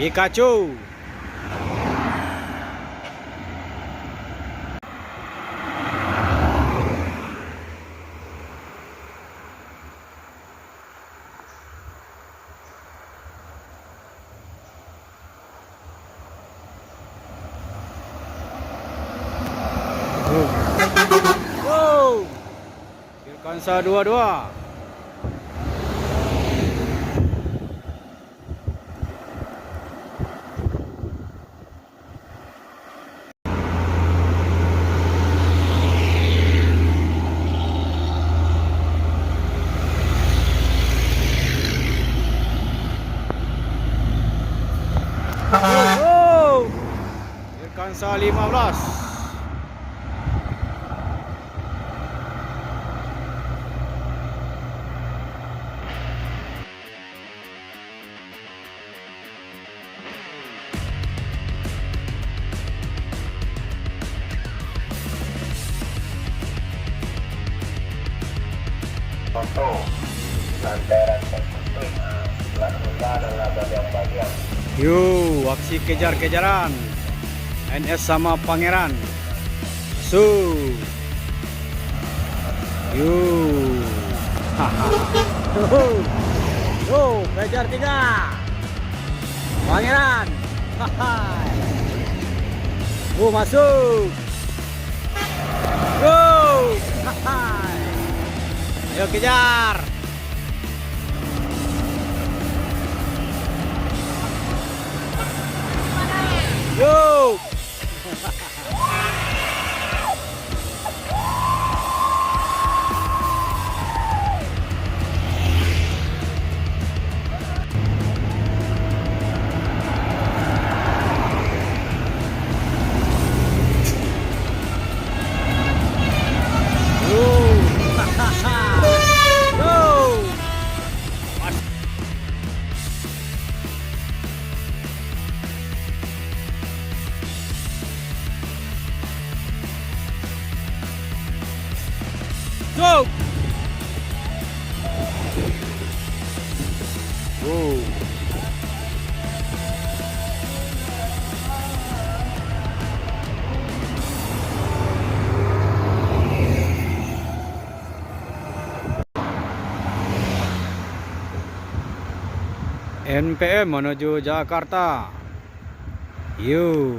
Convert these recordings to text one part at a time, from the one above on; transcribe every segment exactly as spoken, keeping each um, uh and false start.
Pikachu. Wow. Firkansa dua dua. Firkansa lima belas. Yo, aksi kejar-kejaran N S sama Pangeran. Su. Yo. Yo, kejar tiga. Pangeran. Oh, masuk. Yo. Ayo kejar. Yo. Go! Go! N P M manuju Jakarta. Yo.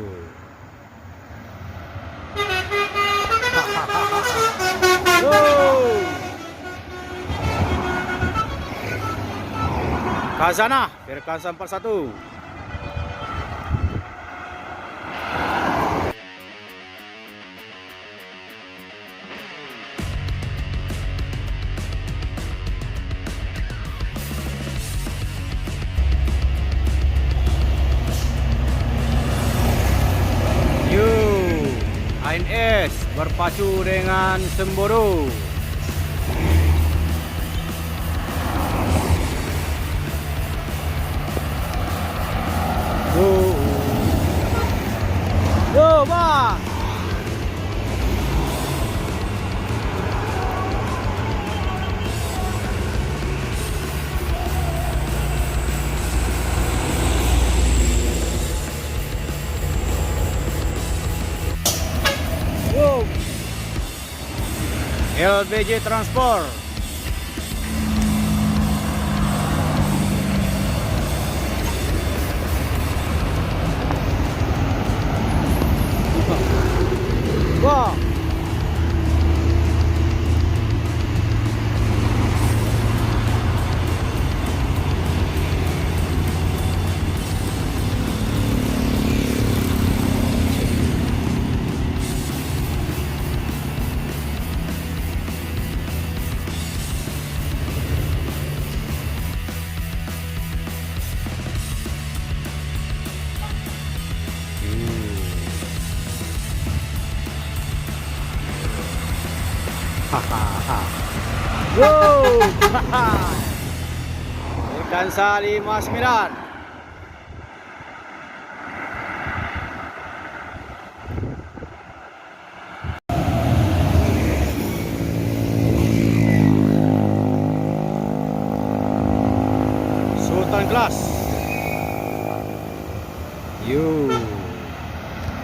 Yo. Khazanah, Firkansa empat satu. Yo, A N S berpacu dengan Semboro. Yo, yo, bang. Yo. L B J Transport. Wah. Yo. Firkansa lima sembilan. Sultan Glass.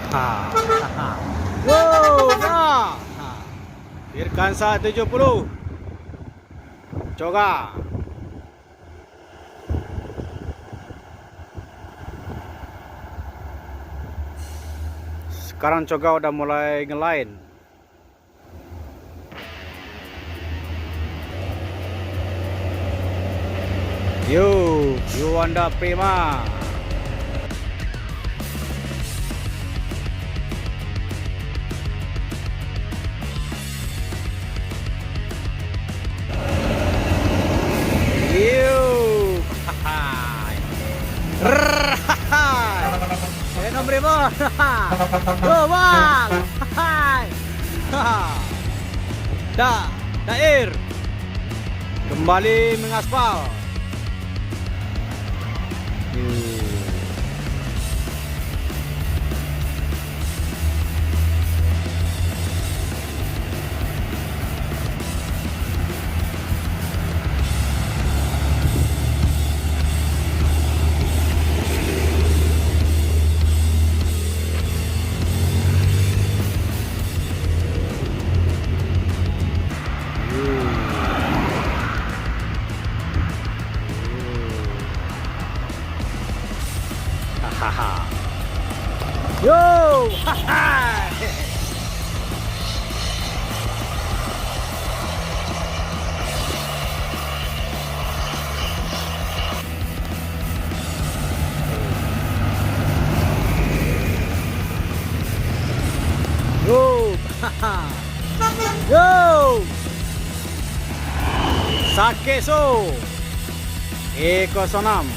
Ha. Yo, dah. Ha. Virkansa tujuh puluh. Coga. Sekarang Coga udah mulai ngelain. Yo, yo Wanda Prima. Yo. Rrrr. Enom ribu. Tuh, Bang. Hai. Dah, Dair. Kembali mengaspal. Hahaha. Yo! Haha! Yo! Haha! Yo! Sakeso. E kosong enam.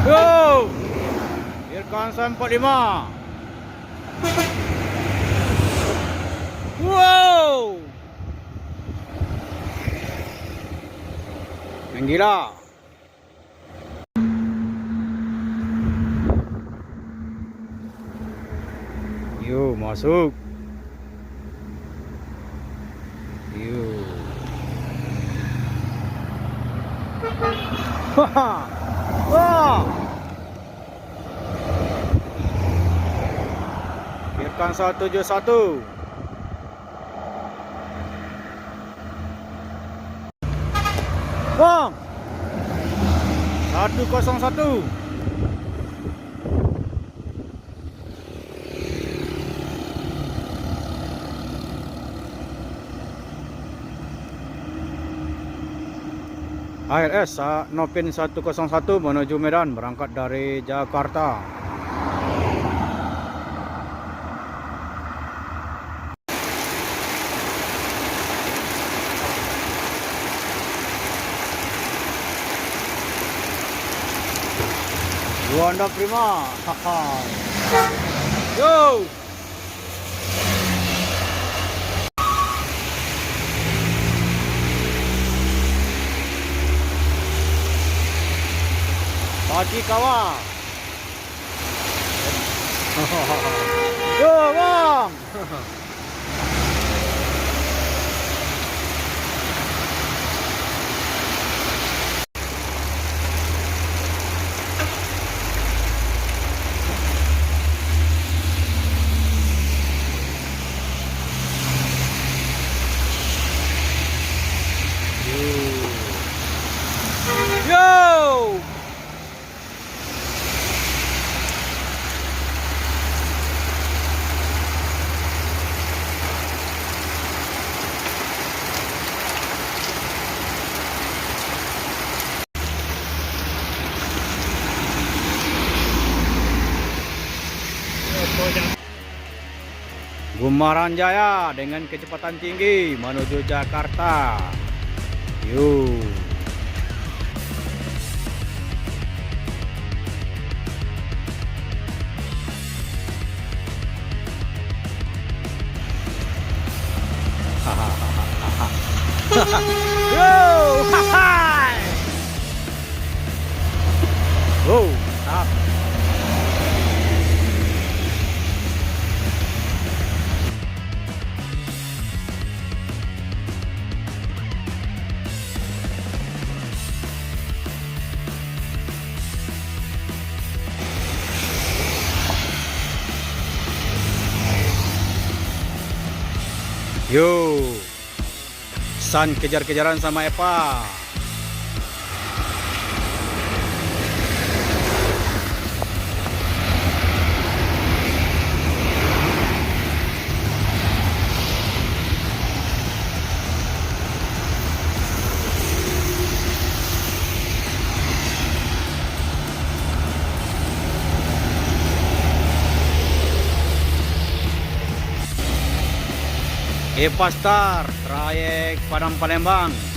Yo! Virkansa empat lima. Wow! Yang gila. Yo, masuk. Yo. Haha. Wah. Virkansa tujuh satu. Bang. Satu kosong satu. A R S sa-, Novin satu kosong satu manuju Medan, berangkat dari Jakarta. Wanda Prima. Yo. Pagi kawa. Yo, Bang. Yo. Gumaran Jaya dengan kecepatan tinggi manuju Jakarta. Yo. Yo, haha. Yo, San kejar-kejaran sama Epa. Epa Star, trayek Padang Palembang.